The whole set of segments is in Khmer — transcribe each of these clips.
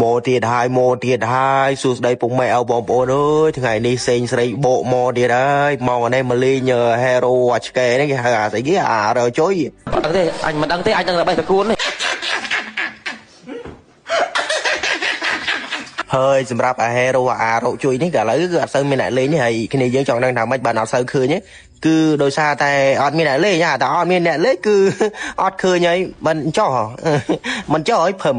មកទៀតហើយមកទៀតហើយសួស្តីពុកម៉ែឪបងប្អូនអើយថ្ងៃនេះសេងស្រីបកមកទៀតហើយមកអានេះមកលេង hero អាឆ្កែនេះគេហៅអាស្អីគេអារើចុយ អត់ទេអញមិនដឹងទេអញដឹងតែបេះតកួននេះ ហើយសម្រាប់អា hero អារោជួយនេះក៏ឥឡូវគឺអត់សូវមានអ្នកលេងទេហើយគ្នាយើងចង់ដឹងថាម៉េចបានអត់សូវឃើញទេគឺដោយសារតែអត់មានអ្នកលេងតែអត់មានអ្នកលេងគឺអត់ឃើញហើយមិនចោះមិនចោះឲ្យភឹម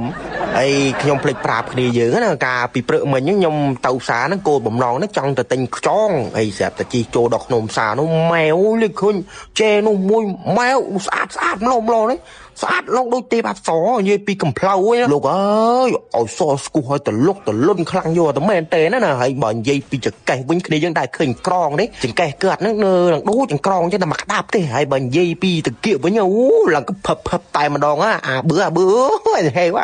ហើយខ្ញុំភ្លេចប្រាប់គ្នាយើងណាការពីព្រឹកមិញខ្ញុំទៅផ្សារហ្នឹងគោលបំណងហ្នឹងចង់ទៅទិញខ្យងហើយស្រាប់តែជិះចូលដល់ក្នុងផ្សារនោះម៉ែវលេឃើញជេនោះមួយម៉ែវស្អាតស្អាតម្លងម្លងនេះស្អាតឡងដូចទេពអប្សរនិយាយពីកំភ្លៅលោកអើយឲ្យសស្គូឲ្យតលុកតលុនខ្លាំងយកតែមែនទេណាហើយបើនិយាយពីចង្កេះវិញគ្នាយើងតែឃើញក្រងនេះចង្កេះកើតហ្នឹងនៅនឹងដូចចង្ក្រងចឹងតែមកក្តាប់ទេហើយបើនិយាយពីតកៀកវិញអូឡើងភឹបភឹបតែម្ដងអាបឺអាបឺហេវ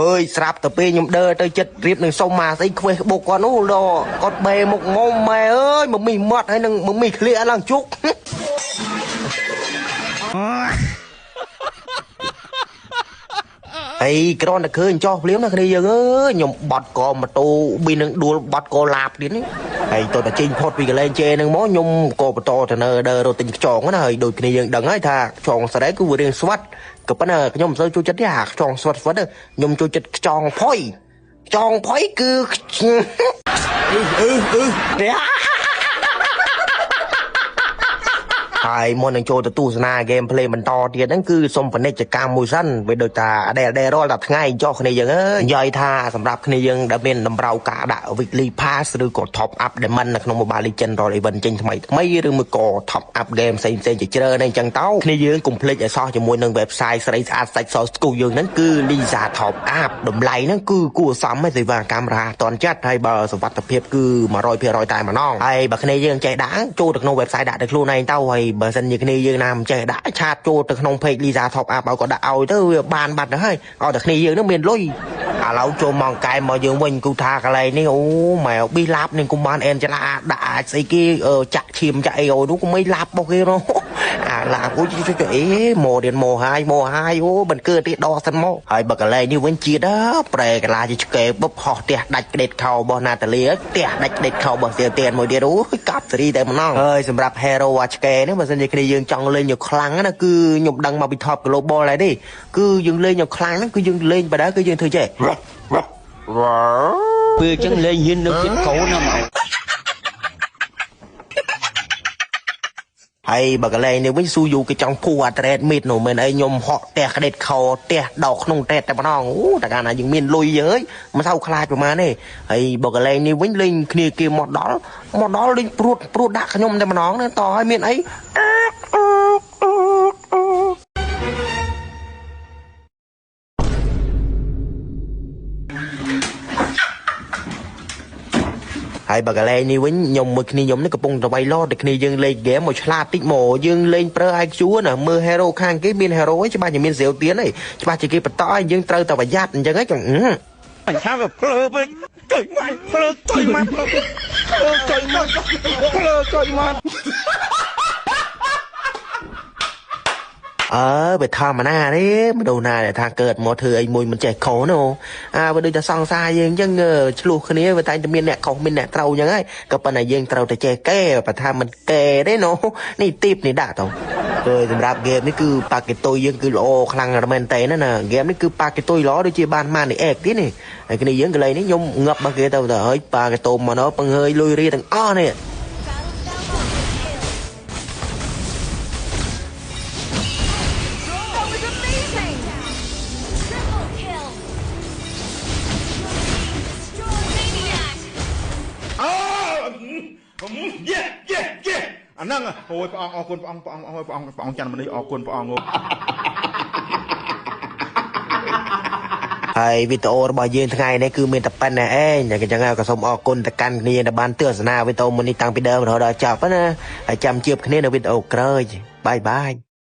អើយស្រាប់ទៅពេលខ្ញុំដើរទៅចិត្តរៀបនឹងសុំមកស្អីខ្វេះបុកគាត់នោះដល់គាត់បេមុខងំម៉ែអើយមមីមាត់ហើយនឹងមមីក្លៀកឡើងជុកហើយគ្រាន់តែឃើញចោះភ្លាមណាគ្នាយើងអើយខ្ញុំបត់កម៉ូតូប៊ីនឹងដួលបត់កឡាបទៀតនេះហើយតើតែចេញផុតពីកន្លែងជេនឹងមកខ្ញុំក៏បន្តទៅនៅដើររត់ទិញខ្យងណាហើយដូចគ្នាយើងដឹងហើយថាខ្យងស្រែគឺវារៀងស្វិតក៏ប៉ុន្តែខ្ញុំមិនសូវចូលចិត្តទេអាខ្យងស្វិតស្វិតខ្ញុំចូលចិត្តខ្យងផុយខ្យងផុយគឺអឺអឺហើយមុននឹងចូលទៅទស្សនា gameplay បន្តទៀតហ្នឹងគឺសូមពាណិជ្ជកម្មមួយសិនវាដូចថាដែលរាល់តែថ្ងៃចុះគ្នាយើងអើយនិយាយថាសម្រាប់គ្នាយើងដែលមានតម្រូវការដាក់ weekly pass ឬក៏ top up diamond នៅក្នុង Mobile Legends រាល់ event ចេញថ្មីថ្មីឬមួយក៏ top up game ផ្សេងផ្សេងជាច្រើនអីចឹងទៅគ្នាយើងកុំភ្លេចឲ្យសោះជាមួយនឹង website ស្រីស្អាតសាច់សស្គូយើងហ្នឹងគឺ Lisa Top Up តម្លៃហ្នឹងគឺគួរសមហើយសេវាកម្មរហ័សទាន់ចិត្តហើយបើសុវត្ថិភាពគឺ100%តែម្ដងហើយបើគ្នាយើងចេះដាក់ចូលទៅក្នុង website ដាក់ទៅខ្លួនឯងទៅហើយបើសិនជាគ្នាយើងណាមិនចេះដាក់ឆាតចូលទៅក្នុង page Lisa Top Up ឲ្យគាត់ដាក់ឲ្យទៅវាបានបាត់ទៅហើយឲ្យតែគ្នាយើងនឹងមានលុយឥឡូវចូលមកកែមកយើងវិញគូថាកន្លែងនេះអូម៉ែប៊ីឡាប់នឹងគុំបានអែនចលាដាក់អាចស្អីគេចាក់ឈាមចាក់អីអូនោះក៏មិនឡាប់របស់គេនោះអាឡាប់អូយចុចអេមករៀនមកហើយមកហើយអូមិនកើទេដកសិនមកហើយបើកន្លែងនេះវិញជាតិប្រែកលាជាឆ្កែបបហោះផ្ទះដាច់ក្ដេតខោរបស់ណាតាលីផ្ទះដាច់ក្ដេតខោរបស់សៀទៀនមួយទៀតអូកាប់សេរីតែម្ដងហើយសម្រាប់ hero អាឆ្កែនេះបើសិនជាគ្នាយើងចង់លេងយកខ្លាំងណាគឺខ្ញុំដឹងមកពី top global ហើយទេគឺយើងលេងយកខ្លាំងហ្នឹងគឺយើងលេងបើដែរគឺយើងធ្វើចេះ ពេលអញ្ចឹងលេងហ៊ាននៅចិត្តកូនណាមក ហើយបើកន្លែងនេះវិញស៊ូយូគេចង់ភូអាត្រេតមីតនោះមែនអីខ្ញុំហក់ផ្ទះក្ដេតខោផ្ទះដកក្នុងត្រេតតែម្ដងអូតែកាលណាយើងមានលុយយើយមិនសូវខ្លាចប្រហែលទេហើយបើកន្លែងនេះវិញលេងគ្នាគេមកដល់មកដល់លេងព្រួតព្រួតដាក់ខ្ញុំតែម្ដងណាតឲ្យមានអីហើយបើកន្លែងនេះវិញខ្ញុំមួយគ្នាខ្ញុំនេះកំពុងតែវាយឡតែគ្នាយើងលេងហ្គេមមកឆ្លាតតិចមកយើងលេងប្រើ IQ ណាមើល hero ខាងគេមាន hero ឯងច្បាស់ជាមានស្រាវទៀនឯងច្បាស់ជាគេបន្តឲ្យយើងត្រូវតែប្រយ័ត្នអញ្ចឹងឯងចឹង អញថាវាភ្លើពេកចុយមកភ្លើចុយមកភ្លើចុយមកភ្លើចុយមក អើវាធម្មតាទេមនុស្សណាដែលថាកើតមកធ្វើអីមួយមិនចេះខុសនោះអាវាដូចតែសង្សារយើងអញ្ចឹងឆ្លោះគ្នាវាតែងតែមានអ្នកខុសមានអ្នកត្រូវអញ្ចឹងហើយក៏ប៉ុន្តែយើងត្រូវតែចេះកែបើថាមិនកែទេនោះនេះទីបនេះដាក់ទៅគឺសម្រាប់ហ្គេមនេះគឺប៉ាកេតុយយើងគឺល្អខ្លាំងមែនតើណាហ្គេមនេះគឺប៉ាកេតុយល្អដូចជាបានម៉ានេះអេកទៀតនេះហើយគ្នាយើងកន្លែងនេះខ្ញុំងាប់របស់គេទៅទៅហើយប៉ាកេតុមកនោះពង្ហើយលុយរាទាំងអស់នេះ យេយេអាហ្នឹងអូយព្រះអង្គអរគុណព្រះអង្គព្រះអង្គព្រះអង្គព្រះអង្គច័ន្ទមនីអរគុណព្រះអង្គ ហើយវីដេអូរបស់យើងថ្ងៃនេះគឺមានតែប៉ុណ្ណេះឯងអញ្ចឹងក៏សូមអរគុណទៅកាន់គ្នាដែលបានទស្សនាវីដេអូមួយនេះតាំងពីដើមរហូតដល់ចប់ណាហើយចាំជួបគ្នានៅវីដេអូក្រោយបាយបាយ។